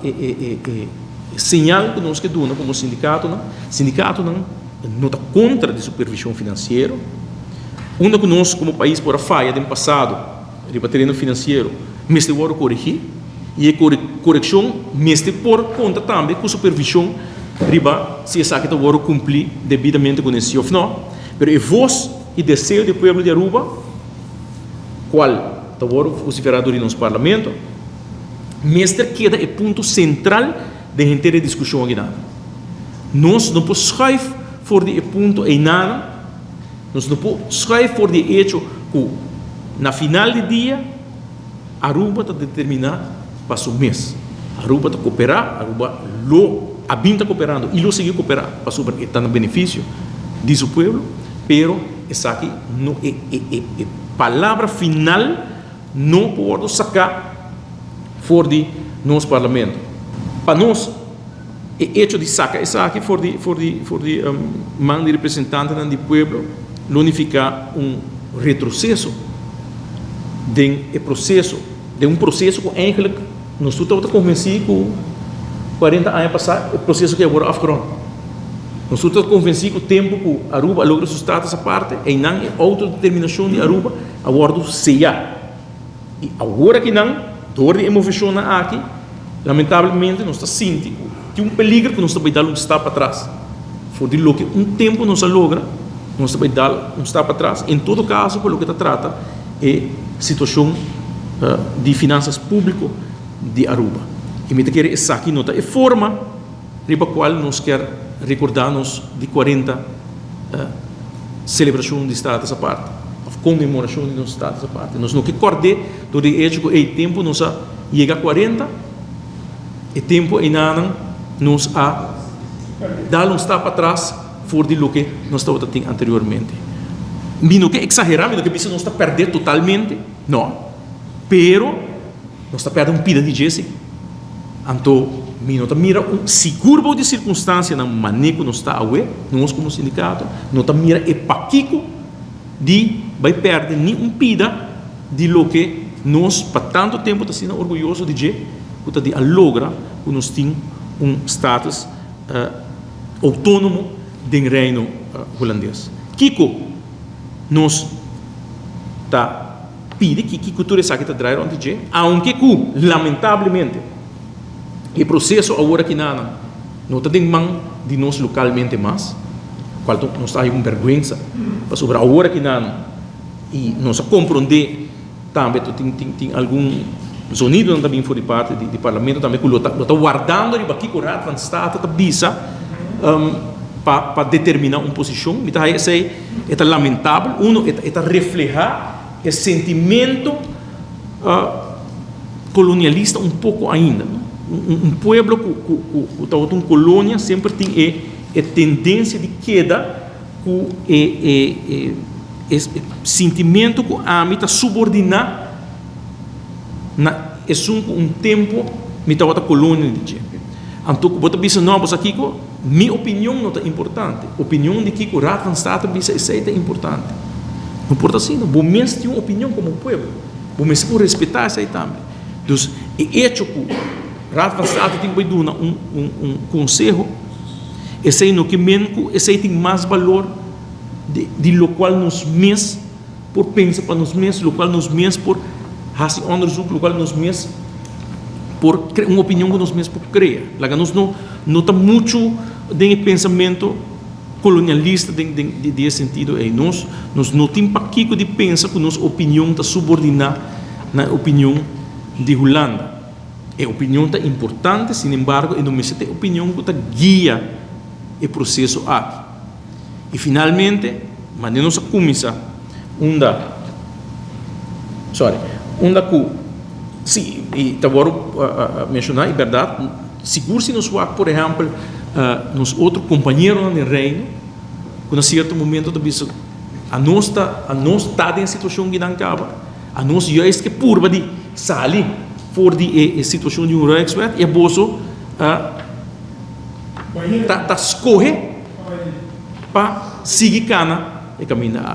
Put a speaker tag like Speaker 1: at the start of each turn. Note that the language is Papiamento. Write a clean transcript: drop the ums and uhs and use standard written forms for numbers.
Speaker 1: e e e e señal ku nos ke duna komo sindikatonan. Sindikatonan no ta kontra di supervishon finansiero. Unda ku nos komo pais por a faya den pasado riba tereno finansiero mester wòrdu koregí i e korekshon mester por konta tambe ku supervishon riba si esaki ta wòrdu kumplí debidamente ku nesí òf nò. Pero e vos i deseo di e pueblo di Aruba kual ta wòrdu vosiferá dor di nos parlamento mester keda e punto sentral den henter e diskushon akinan. Nos no por schuif for di e punto einanan. Nos no por schuif for di e hecho ku na final di dia Aruba ta determiná pa su mes. Aruba ta koperá, Aruba lo a bin ta koperando i lo sigui koperá pasobra e ta na benefisio di su pueblo, pero esaki no e e e e palabra final no por wòrdu saká for di nos parlamento. Pa nos e echo di saka esaki for di for di for di man di representantenan di pueblo lo nifiká un retroseso den e proseso, den un proseso ku eigenlijk nos tur tabata konvensí ku 40 aña pasá e proseso ke a wòrdu afgerond. Nos tur tabata konvensí ku tempu ku Aruba a logra su status aparte, einan e outodeterminashon di Aruba a wòrdu seyá. I awor akinan, dor di e moveshonnan aki, lamentablemente nos ta sinti ku tin un peliger ku nos ta bai dal un stap patras. For di loke un tempu nos a logra, nos ta bai dal un stap patras. En todo kaso pa loke ta trata e situashon di finansas públiko di Aruba. I mi ta kere esaki no ta e forma riba kual nos kier rekordá nos di 40 selebrashon di Status Aparte òf konmemorashon di nos Status Aparte. Nos no ke kòrd'é dor di e echo ku ei tempu nos a yega 40, e tempu einanan nos a dal un stap atras for di loke nos tabata tin anteriormente. Mi no ke eksagerá, mi no ke bisa nos ta pèrdè totalmente, no, pero nos ta pèrdè un pida di dje si. Anto mi no ta mira un sigur bou di sirkunstansianan mané ku nos ta awe, nos komo sindikato no ta mira e pakiko di bai pèrdè ni un pida di loke nos pa tantu tempu ta asina orguyoso di dje ku ta di a logra ku nos tin un status outónomo den Reino Hulandes. Kiko nos ta pidi ki kiko tur esaki ta draai rond di dje, aunke ku lamentablemente e proseso awor aki nanan no ta den man di nos lokalmente mas, kual ta nos ta haña un bèrgwensa, pasobra awor aki nanan i nos a komprondé tambe tin tin tin algun zonidonan ta bin for di parti di parlamento tambe ku lo ta lo ta wardando riba kiko Raad van State ta bisa pa pa determiná un posishon. Mi ta haña esei e ta lamentabel, uno e ta reflehá E sentimento kolonialista un poko ainda. Un pueblo ku tabata un kolonia semper tin e tendensia di keda ku e sintimento ku ami ta subordiná na esun ku un tempu mi tabata kolonia di dje. Anto ku bo ta bisa no, bo sa kiko? Mi opinion no ta importante. Opinion di kiko Raad van State bisa esei ta importante. No por ta asina. Bo mes tin un opinion komo pueblo. Bo mester por respetá esei tambe. Dus e echo ku Raad van State tin ku bai duna un un un konseho, esei no ke men ku esei tin mas balor di di lokual nos mes por pensa pa nos mes, lokual nos mes por hasi onderzoek, lokual nos mes por krea, un opinion ku nos mes por krea. Laga nos no no ta muchu den e pensamentu kolonialista den den di e sentido ei. Nos nos no tin pakiko di pensa ku nos opinion ta subordiná na e opinion di Hulanda. E opinion ta importante, sinembargo e no mester ta e opinion ku ta guia e proseso aki. I finalmente, manera nos a kuminsá, unda, sorry, unda ku, si, i ta wòrdu menshoná, i bèrdat, sigur si nos wak, por ehèmpel, nos otro kompañeronan den Reino, ku na sierto momento ta bisa, anos ta, anos ta den e situashon ku nan kaba, anos juist ke purba di sali for di e situashon di un Rijkswet, i a boso ta skohe pa sigui kana e kaminda aki.